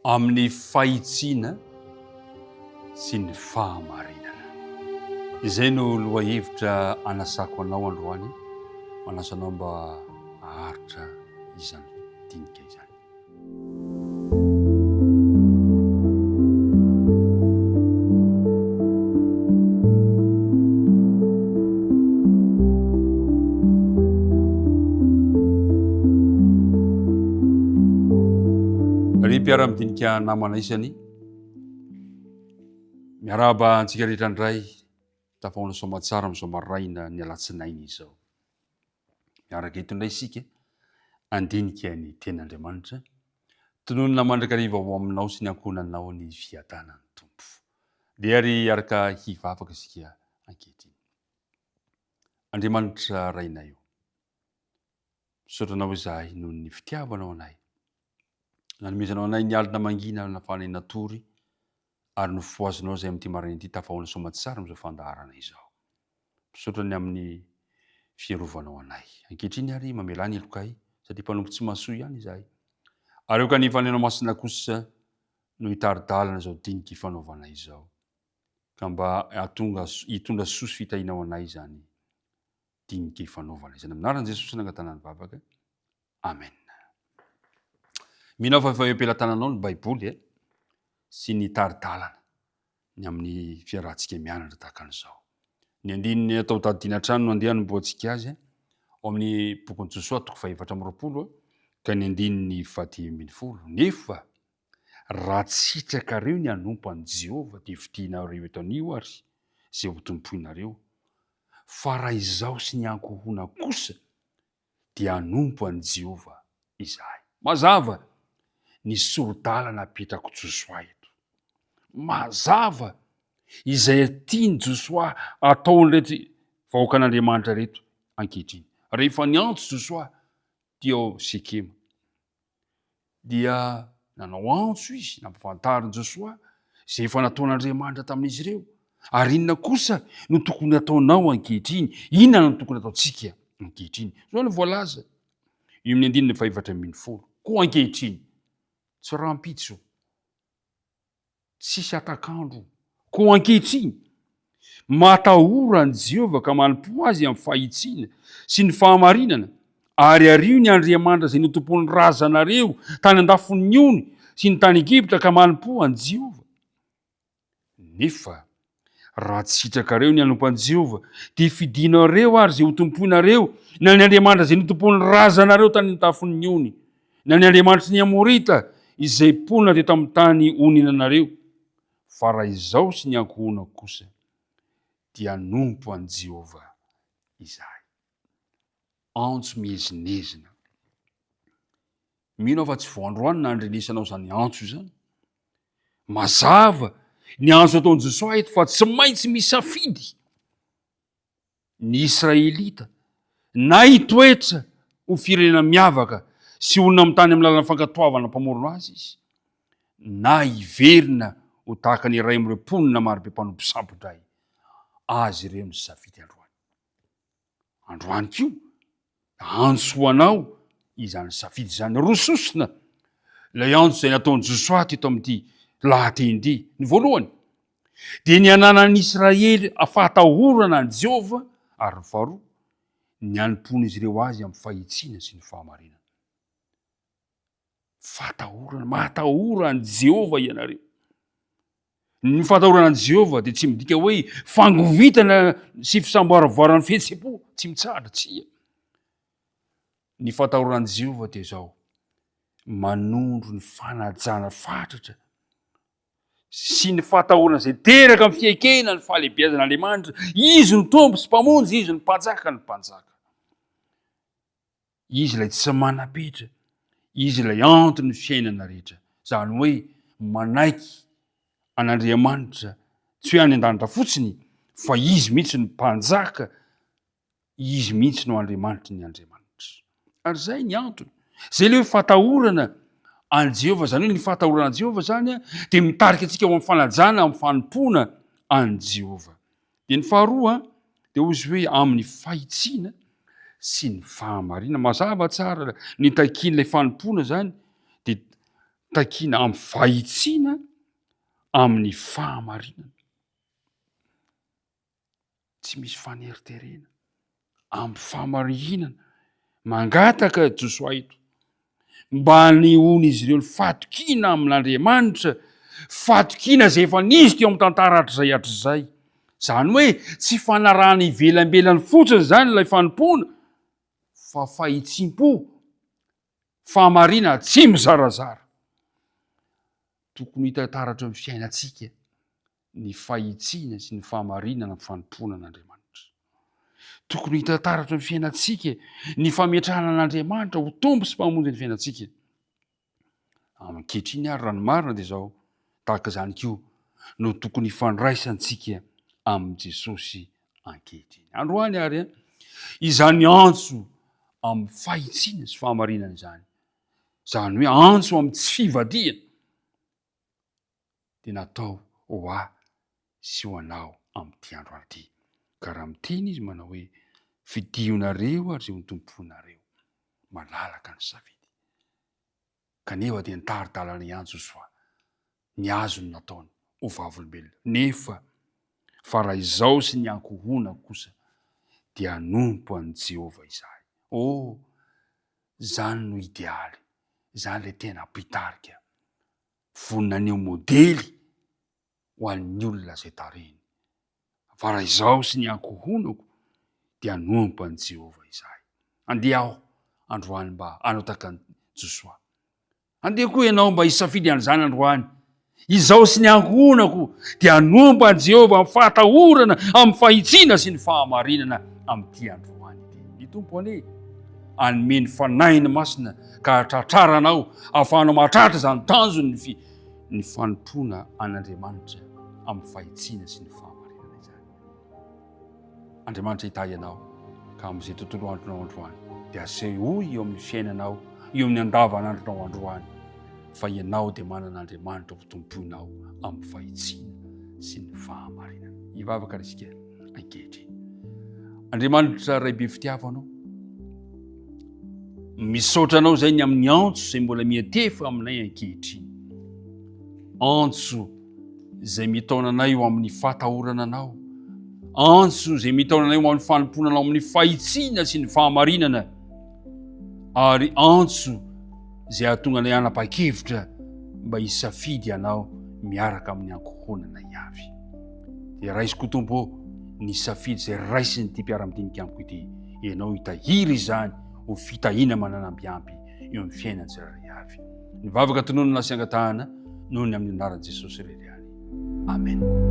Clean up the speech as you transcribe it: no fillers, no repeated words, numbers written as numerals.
Amin'ny fahitsiana sy ny fahamarinana. Izay no lohahevitra anasako anao androany, manasa anao mba haharitra izany dinika izany. Ry mpiara-midinika namana isany, miarahaba antsika rehetra indray tafahoana soamatsara amin'izao maraina ny alatsinainy izao. Miaraka eto indray isika handinika ny tenin'Andriamanitra. Tononina mandrakariva ho aminao sy ny ankohonanao ny fiadanan'ny Tompo. Dia ary hiaraka hivavaka isika ankehitriny. Andriamanitra Rainay o, misaotra Anao izahay noho ny fitiavanao anay. Nanomezanao anay ny alina mangina nahafahanay natory ary nofohazinao izay amin'ity maraina ity tafahoana soamatsara amin'izao fandaharana izao. Misaotra ny amin'ny fiarovanao anay. Ankehitriny ary mamelà ny helokay satria mpanompo tsy mahasoa ihany izahay. Ary aoka ny Fanahinao Masina kosa no hitari-dalana izao dinika ifanaovanay izao. Ka mba hahatonga hitondra soa sy fitahiana ho anay izany dinika ifanaovana izany. Amin'ny anaran'i Jesosy nangatana ny vavaka. Amen. Mino aho fa efa eo am-pelatananao ny Baiboly e, sy ny tari-dalana ny amin'ny fiarahantsika mianatra tahaka an'izao. Ny andininy atao tadidiana hatrany no andeha hanombohantsika azy ao amin'ny bokin'i Josoa toko fahefatra amby 20 ka ny andininy faha-15. Nefa raha tsy sitrakareo ny hanompo an'i Jehovah dia fidinareo eto anio ary izay hotompoinareo. Fa raha izaho sy ny ankohonako kosa dia hanompo an'i Jehovah izahay. Mazava ny sori-dalana apetrak'i Josoa eto. Mazava izay tian'i Josoa hataon'ireto vahoakan'Andriamanitra ireto ankehitriny. Rehefa niantso Josoa teo Sekema, dia nanao antso izy, nampifantarin'i Josoa izay efa nataon'Andriamanitra tamin'izy ireo. Ary inona kosa no tokony hataonao ankehitriny? Inona no tokony hataontsika ankehitriny? Izao no voalaza eo amin'ny andininy faha-14. Koa ankehitriny, tsy rahampitso, Tsisy hatak'andro. Koa ankehitriny, matahora an'i Jehovah ka manompoa azy amin'ny fahitsiana sy ny fahamarinana, ary ario ny andriamanitra izay notompoin'ny razanareo tany an-dafin'ny ony sy ny tany Egypta ka manompoa an'i Jehovah. Nefa raha tsy sitrakareo ny hanompo an'i Jehovah, dia fidinareo ary izay hotompoinareo, na ny andriamanitra izay notompoin'ny razanareo tany an-tafon'ny ony, na ny andriamanitry ny Amorita izay mponina teto amin'ny tany onenanareo. Fa raha izaho sy ny ankohonako kosa, dia hanompo an'i Jehovah izahay. Antso miezinezina. Mino aho fa tsy vao androany nandrenesanao izany antso izany. Mazava ny antso ataon'i Josoa eto fa tsy maintsy misafidy ny Israelita na hitoetra ho firenena miavaka sy olona mitany amin'ny lalan'ny fankatoavana mpamorona azy izy, na hiverina ho tahaka ny iray amin'ireo mponina marobe mpanompo sampy indray. Azy ireo ny safidy androany. Androany koa, antso ho anao izany safidy izany. Roa sosona ilay antso izay nataon'i Josoa teto amin'ity lahateny ity. Ny voalohany dia ny hananan'ny Israely fahatahorana an'i Jehovah, ary ny faharoa, ny hanompoan'izy ireo azy amin'ny fahitsiana sy ny fahamarinana. Fahatahorana, mahatahora an'i Jehovah ianareo. Ny fahatahorana an'i Jehovah dia tsy midika hoe fangovitana sy fisamboaravoaran'ny fihetseham-po tsy mitsahatra, tsia. Ny fahatahorana an'i Jehovah dia izao, manondro ny fanajana fatratra sy ny fahatahorana izay teraka amin'ny fiekena ny fahalehibeazan'Andriamanitra. Izy no Tompo sy Mpamonjy, Izy no Mpanjaka ny mpanjaka. Izy ilay tsy manam-petra, Izy ilay anton'ny fiainana rehetra. Izany hoe manaiky an'Andriamanitra, tsy hoe any an-danitra fotsiny, fa Izy mihitsy no Mpanjaka, Izy mihitsy no Andriamanitry ny andriamanitra. Ary izay ny antony. Izay ilay hoe fatahorana an'i Jehovah, izany hoe ny fatahorana an'i Jehovah izany dia mitarika antsika ho amin'ny fanajana, amin'ny fanompoana an'i Jehovah. Dia ny faharoa dia hoy izy hoe amin'ny fahitsiana sy ny fahamarinana. Mazava tsara ny takian'ilay fanompoana izany dia. Takiana amin'ny fahitsiana amin'ny fahamarinana. Tsy misy faneriterena. Amin'ny fahamarinana. Mangataka Josoa eto mba hanehoan'izy ireo ny fatokiana amin'Andriamanitra, fatokiana izay efa nisy teo amin'ny tantara hatrizay hatrizay. Izany hoe tsy fanarahana ivelambelany fotsiny izany ilay fanompoana fa fahitsim-po Fahamarina tsy mizarazara. Tokony hita taratra eo amin'ny fiainantsika ny fahitsiana sy ny fahamarinana amin'ny fanompoana an'Andriamanitra. Tokony hita taratra eo amin'ny fiainantsika ny fametrahana an'Andriamanitra ho Tompo sy Mpamonjy ny fiainantsika. Ankehitriny ary raha ny marina dia izao, tahaka izany koa no tokony hifandraisantsika amin'i Jesosy ankehitriny. Androany ary izany antso amin'ny fahitsiana sy fahamarinana izany, izany hoe antso amin'ny tsy fivadihana, dia natao ho ahy sy ho anao amin'ity andro ity. Ka raha miteny izy manao hoe, Fidionareo ary izay ho tomponareo, malalaka ny safidy. Kanefa dia nitari-dalana ihany Josoa, ny azony nataony ho vavolombelona. Nefa fa raha izaho sy ny ankohonako kosa dia hanompo an'i Jehovah izahay. Oh, izany no idealy, izany ilay tena mpitarika. Vonona haneho modely ho an'ny olona izay tarihiny. Fa raha izaho sy ny ankohonako dia hanompo an'i Jehovah izahay. Andeha aho androany mba hanao tahaka an'i Josoa. Andeha koa ianao mba hisafidy an'izany androany. Izaho sy ny ankohonako dia hanompo an'i Jehovah amin'ny fahatahorana, amin'ny fahitsiana sy ny fahamarinana amin'ity androany ity. Ny Tompo anie hanome ny Fanahiny Masina ka hahatratraranao, hahafahanao mahatratra izany tanjony ny ny fanompoana an'Andriamanitra amin'ny fahitsiana sy ny fahamarinana izany. Andriamanitra hitahy anao ka amin'izay tontolo andronao androany dia asehoy eo amin'ny fiainanao, eo amin'ny andavanandronao androany fa ianao dia manana Andriamanitra ho tompoinao amin'ny fahitsiana sy ny fahamarinana. Hivavaka ary isika ankehitriny. Andriamanitra Ray be fitiavanao, misaotra anao izay ny amin'ny antso izay mbola miatefa aminay ankehitriny. Antso izay mitaona anay ho amin'ny fahatahorana anao. Antso izay mitaona anay ho amin'ny fanompoana anao amin'ny fahitsiana sy ny fahamarinana. Ary antso izay hahatonga anay hanapa-kevitra mba hisafidy anao miaraka amin'ny ankohonanay avy. Dia raisiko Tompo ô ny safidy izay raisin'ity mpiara-midinika amiko ity. Ianao hitahiry izany ho fitahiana mananambiamby eo amin'ny fiainan'ny tsirairay avy. Ny vavaka tononina sy angatahana noho ny amin'ny anaran'i Jesosy irery ihany. Amen.